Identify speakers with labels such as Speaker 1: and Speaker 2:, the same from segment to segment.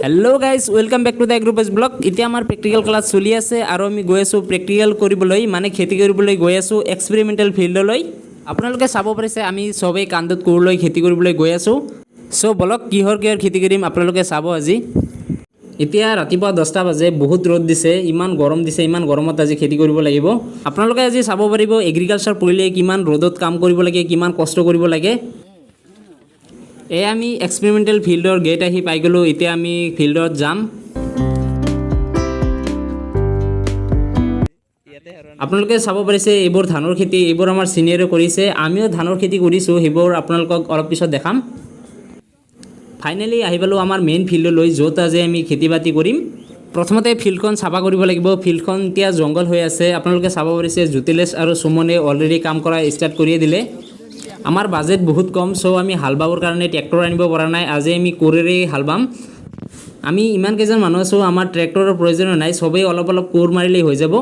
Speaker 1: Hello guys, welcome back to the Agro Boys Vlog. এতিয়া আমাৰ practical class চলি আছে আৰু আমি গৈ আছোঁ প্ৰেক্টিকেল কৰিবলৈ, মানে খেতি কৰিবলৈ গৈ আছোঁ এক্সপেৰিমেণ্টেল ফিল্ডলৈ। আপোনালোকে চাব পাৰিছে, আমি চবেই কান্ধত কোৰ লৈ খেতি কৰিবলৈ গৈ আছোঁ। চ' বলক, কিহৰ কিহৰ খেতি কৰিম আপোনালোকে চাব আজি। এতিয়া ৰাতিপুৱা 10টা বাজে, বহুত ৰ'দ দিছে, ইমান গৰম দিছে। ইমান গৰমত আজি খেতি কৰিব লাগিব। আপোনালোকে আজি চাব পাৰিব এগ্ৰিকালচাৰ পঢ়িলে কিমান ৰ'দত কাম কৰিব লাগে, কিমান কষ্ট কৰিব লাগে। এই আমি এক্সপেৰিমেণ্টেল ফিল্ডৰ গেট আহি পাই গ'লোঁ। এতিয়া আমি ফিল্ডত যাম। আপোনালোকে চাব পাৰিছে, এইবোৰ ধানৰ খেতি। এইবোৰ আমাৰ ছিনিয়ৰে কৰিছে। আমিও ধানৰ খেতি কৰিছোঁ, সেইবোৰ আপোনালোকক অলপ পিছত দেখাম। ফাইনেলি আহি পালোঁ আমাৰ মেইন ফিল্ডলৈ, য'ত আজি আমি খেতি বাতি কৰিম। প্ৰথমতে ফিল্ডখন চাফা কৰিব লাগিব। ফিল্ডখন এতিয়া জংঘল হৈ আছে। আপোনালোকে চাব পাৰিছে, জ্যোতিলেশ আৰু সুমনে অলৰেডি কাম কৰা ষ্টাৰ্ট কৰিয়ে দিলে। আমাৰ বাজেট বহুত কম, চ' আমি হাল বাবৰ কাৰণে ট্ৰেক্টৰ আনিব পৰা নাই। আজি আমি কোৰেৰেই হাল বাম। আমি ইমান কেইজন মানুহ আছোঁ, আমাৰ ট্ৰেক্টৰৰ প্ৰয়োজন নাই। চবেই অলপ অলপ কোৰ মাৰিলেই হৈ যাব।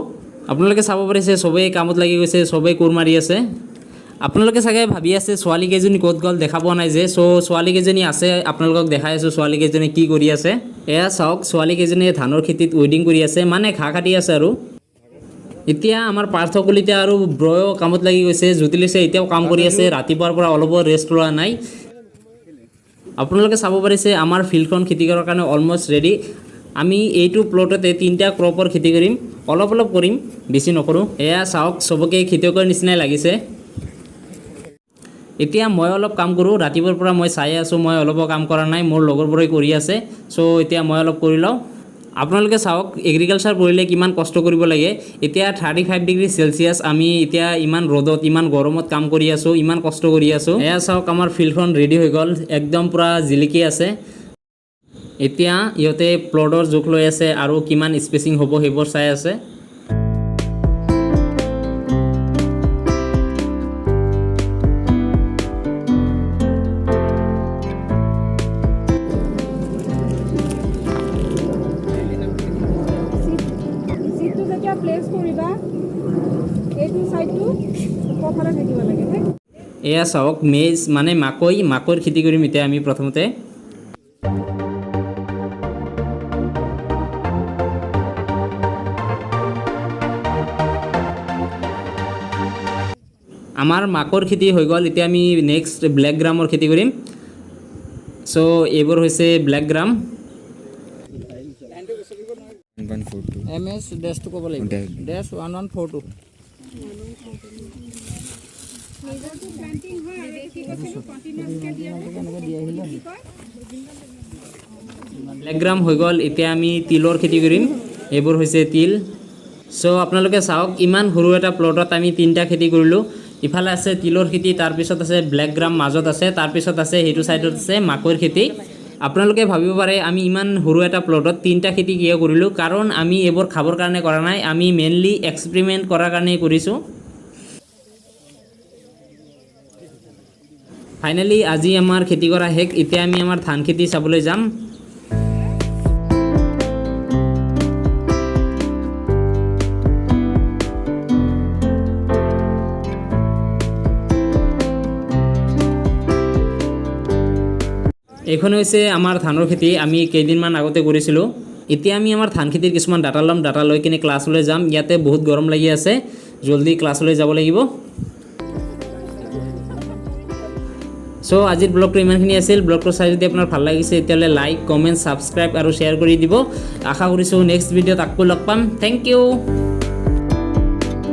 Speaker 1: আপোনালোকে চাব পাৰিছে, চবেই কামত লাগি গৈছে, চবেই কোৰ মাৰি আছে। আপোনালোকে চাগে ভাবি আছে, ছোৱালীকেইজনী ক'ত গ'ল, দেখা পোৱা নাই যে। চ' ছোৱালীকেইজনী আছে, আপোনালোকক দেখাই আছোঁ ছোৱালীকেইজনী কি কৰি আছে। এয়া চাওক, ছোৱালীকেইজনীয়ে ধানৰ খেতিত ৱেডিং কৰি আছে, মানে ঘাঁহ কাটি আছে। আৰু এতিয়া আমাৰ পাৰ্থ কলিতা আৰু ব্ৰয়ো কামত লাগি গৈছে। জ্যোতিলিছে এতিয়াও কাম কৰি আছে, ৰাতিপুৱাৰ পৰা অলপো ৰেষ্ট লোৱা নাই। আপোনালোকে চাব পাৰিছে, আমাৰ ফিল্ডখন খেতি কৰাৰ কাৰণে অলমষ্ট ৰেডি। আমি এইটো প্লটতে তিনিটা ক্ৰপৰ খেতি কৰিম। অলপ অলপ কৰিম, বেছি নকৰোঁ। এয়া চাওক, চবকে খেতিয়কৰ নিচিনাই লাগিছে। এতিয়া মই অলপ কাম কৰোঁ। ৰাতিপুৱাৰ পৰা মই চাই আছোঁ, মই অলপো কাম কৰা নাই, মোৰ লগৰবোৰে কৰি আছে। চ' এতিয়া মই অলপ কৰি লওঁ। আপোনালোকে চাওক, এগ্ৰিকালচাৰ পঢ়িলে কিমান কষ্ট কৰিব লাগে। এতিয়া 35 ডিগ্ৰী চেলচিয়াছ। আমি এতিয়া ইমান ৰ'দত, ইমান গৰমত কাম কৰি আছোঁ, ইমান কষ্ট কৰি আছোঁ। এয়া চাওক, আমাৰ ফিল্ডখন ৰেডি হৈ গ'ল, একদম পূৰা জিলিকি আছে। এতিয়া ইহঁতে প্লটৰ জোখ লৈ আছে আৰু কিমান স্পেচিং হ'ব সেইবোৰ চাই আছে।
Speaker 2: চিটটো যেতিয়া প্লেচ কৰিবা, এইটো চাইডটো ওপৰফালে থাকিব লাগে দেই।
Speaker 1: এয়া চাওক, মেজ মানে মাকৈ। মাকৈৰ খেতি কৰিম এতিয়া আমি প্ৰথমতে। আমাৰ মাকৈৰ খেতি হৈ গ'ল। এতিয়া আমি নেক্সট ব্লেক গ্ৰামৰ খেতি কৰিম। চ' এইবোৰ হৈছে ব্লেক গ্ৰাম।
Speaker 3: 1.42.
Speaker 4: এম এছ ডেছটো ক'ব লাগিব।
Speaker 3: Dash.
Speaker 4: Dash 1142.
Speaker 2: মেজৰটো প্লেণ্টিং হয় আৰু এইটো কি কৈছিলোঁ, কণ্টিনিউৱাছকৈ দিয়াটো?
Speaker 4: কেনেকৈ দি আহিলে?
Speaker 2: কি কয়?
Speaker 1: ব্লেক গ্ৰাম হৈ গ'ল। এতিয়া আমি তিলৰ খেতি কৰিম। এইবোৰ হৈছে তিল। চ' আপোনালোকে চাওক, ইমান সৰু এটা প্লটত আমি তিনিটা খেতি কৰিলোঁ। ইফালে আছে তিলৰ খেতি, তাৰপিছত আছে ব্লেক গ্ৰাম মাজত আছে, তাৰপিছত আছে সেইটো ছাইডত আছে মাকৈৰ খেতি। আপোনালোকে ভাবিব পাৰে, আমি ইমান সৰু এটা প্লটত তিনিটা খেতি কিয় কৰিলোঁ? কাৰণ আমি এইবোৰ খাবৰ কাৰণে কৰা নাই, আমি মেইনলি এক্সপেৰিমেণ্ট কৰাৰ কাৰণেই কৰিছোঁ। ফাইনেলি আজি আমাৰ খেতি কৰা শেষ। এতিয়া আমি আমাৰ ধান খেতি চাবলৈ যাম। এইখন হৈছে আমাৰ ধানৰ খেতি, আমি কেইদিনমান আগতে কৰিছিলোঁ। এতিয়া আমি আমাৰ ধান খেতিৰ কিছুমান ডাটা ল'ম। ডাটা লৈ কিনে ক্লাছলৈ যাম। ইয়াতে বহুত গৰম লাগি আছে, জল্দি ক্লাছলৈ যাব লাগিব। চ' আজিৰ ব্লগটো ইমানখিনি আছিল। ব্লগটো চাই যদি আপোনাৰ ভাল লাগিছে, তেতিয়াহ'লে লাইক, কমেণ্ট, ছাবস্ক্ৰাইব আৰু শ্বেয়াৰ কৰি দিব। আশা কৰিছোঁ নেক্সট ভিডিঅ'ত আকৌ লগ পাম। Thank you.